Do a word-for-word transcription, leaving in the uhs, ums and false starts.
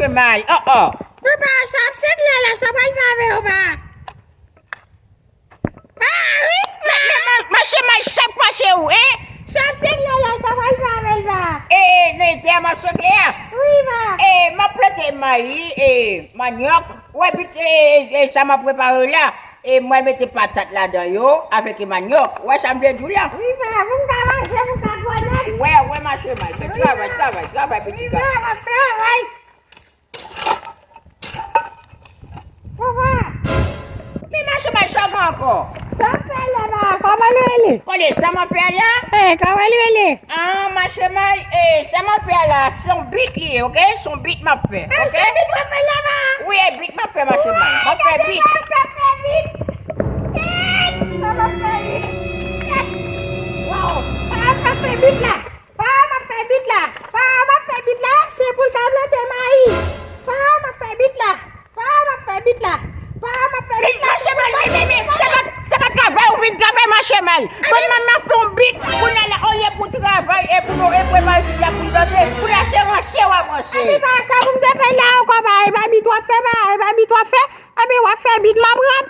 Mache may, oh, oh. Papa, sa ap senk lè la, sa pral fè avè w, pa? Pa, wi, pa. Men, men, men, mache may, sa k pase ou, en? Sa ap senk lè la, sa pral fè avè l, pa? E, e, nan tè a m ap senk lè a? Wi, pa. E, m ap plante may, e, manyòk. Ou wè, pit, e, e, sa m ap prepare la. E mwen mete patat ladan yo avèk manyòk. Ou wè sa m vle di w la? Wi, pa, pou m ka manje, pou m ka gwònèt. Wè, wè, mache may. Fè travay, travay, travay, pitit la. Wi, pa, m ap travay. Papa! Men mache may, sa w gen ankò? Sa w fè la, pa? Kòman l rele? Konnen sa m ap fè la? Eh, kòman l rele? Ah, mache may, eh, sa m ap fè la, se yon bit li ye, oke? Se yon bit m ap fè, oke? Se bit w ap fè la, pa? Wi, e bit m ap fè, mache may. M ap fè bit. Sa m ap fè bit. Sa m ap fè bit. Wow, sa m ap fè bit la. Pa m ap fè bit la. Pa m ap fè bit la, se pou l ka plante mayi. Pa m ap fè bit la. Pa m ap fè bit la. Pa m ap fè bit la. Mache may, men, men, men, se pa, se pa travay ou vin travay, mache may. Mwen, mwen, m ap fè yon bit, kounye a la, olye pou travay, e pou nou, e pou mayi la pou plante, kounye a se ranse w ap ranse. Epi pa sa pou m te fè la ankò, pa, e pa bit w ap fè, pa, e pa bit w ap fè. Epi w ap fè bit m ap rap.